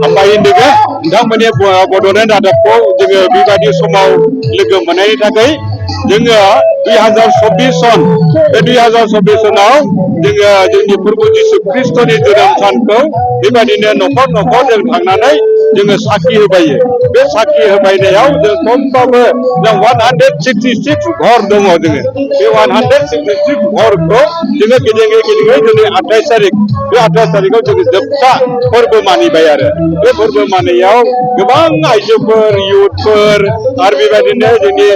हामबाय होनदों नोंथांमोननि बड'लेण्ड रादाबखौ जोङो बेबायदि समाव लोगो मोननायनि थाखाय जोङो 2024 सन बे 2024 सनाव जोङो जोंनि प्रभु जिसु ख्रिस्ट'नि जोनोम सानखौ बेबायदिनो न'खर न'खर जों थांनानै जोङो साखि होबायो बे साखि होबायनायाव जों खमबाबो जों 166 घर दङ जोङो बे 166 घरखौ जोङो गिदिङै गिदिङै दिनै 28 तारिख बे 28 तारिखआव जोङो जोबथा फोरबो मानिबाय आरो बे फोरबो मानियाव गोबां आइजोफोर युथफोर आरो बेबायदिनो जोंनि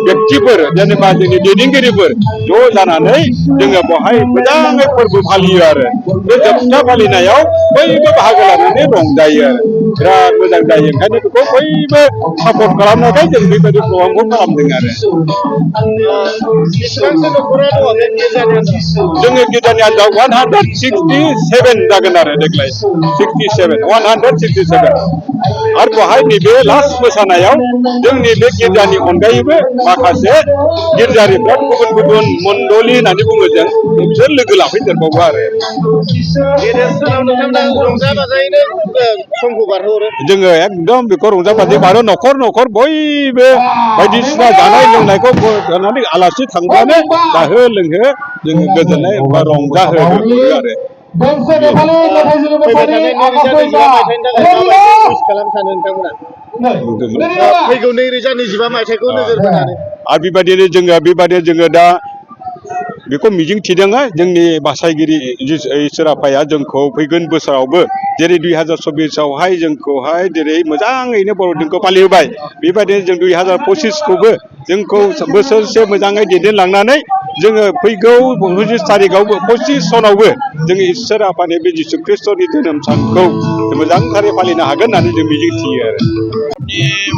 व्यक्तिफोर जेनेबा जोंनि दैदेनगिरिफोर ज' जानानै जोङो बेवहाय मोजाङै फोरबो फालियो आरो बे जोबथा फालिनायाव बयबो बाहागो लानानै रंजायो आरो बिराद मोजां जायो ओंखायनो बेखौ बयबो सापर्ट खालामनायखाय जों बेबायदि प्रग्रामखौ खालामदों आरो जोङो गिर्जानि आन्दाराव 167 जागोन आरो देग्लाय 67 167 आरो बेवहाय नैबे लास्ट मोसानायाव जोंनि बे गिर्जानि अनगायैबो माखासे गिर्जारिफ्रा गुबुन गुबुन मण्डलि होननानै बुङो जों बिसोर लोगो लाफैदेरबावो आरो जोङो एकदम बेखौ रंजा बाजायै बारो न'खर न'खर बयबो बायदिसिना जानाय लोंनायखौ होनानै आलासि थांबानो जाहो लोंहो जोङो गोजोननाय बा रंजाहोयो आरो फैगौ 2025 मायथाइखौ नोजोर होनानै आरो बेबायदिनो जोङो दा बेखौ मिजिं थिदों जोंनि बासायगिरि इसोर आफाया जोंखौ फैगोन बोसोरावबो जेरै 2024आवहाय जोंखौहाय जेरै मोजाङैनो बर'दिनखौ फालिहोबाय बेबायदिनो जों 2025खौबो जोंखौ बोसोरसे मोजाङै दैदेनलांनानै जोङो फैगौ 25 तारिखआवबो 25 सनावबो जोङो इसोर आफानि बे जिसु ख्रिस्ट'नि जोनोम सानखौ मोजांथारै फालिनो हागोन होननानै जों मिजिं थियो आरो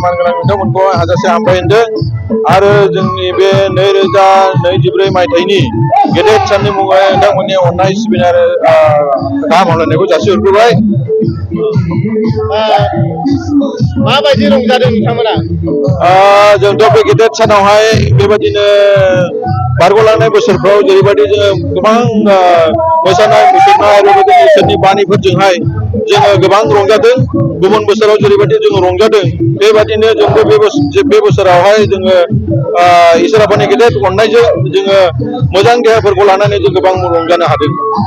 मानगोनां नोंथांमोनखौ हाजासे हामबाय होनदों आरो जोंनि बे 2024 मायथाइनि गेदेर साननि मुङाव नोंथांमोननि अननाय सिबिनाय आरो गाहाम हामलायनायखौ जासिहरग्रोबाय माबायदि रंजादों नोंथांमोना जोंथ' बे गेदेर सानावहाय बेबायदिनो बारग'लांनाय बोसोरफ्राव जेरैबायदि जोङो गोबां मोसानाय मुसुरनाय आरो बेबायदिनो इसोरनि बानिफोरजोंहाय जोङो गोबां रंजादों गुबुन बोसोराव जेरैबायदि जोङो रंजादों बेबायदिनो जोंबो बे बोसोरावहाय जोङो इसोर आफानि गेदेर अननायजों जोङो मोजां देहाफोरखौ लानानै जों गोबां रंजानो हादों।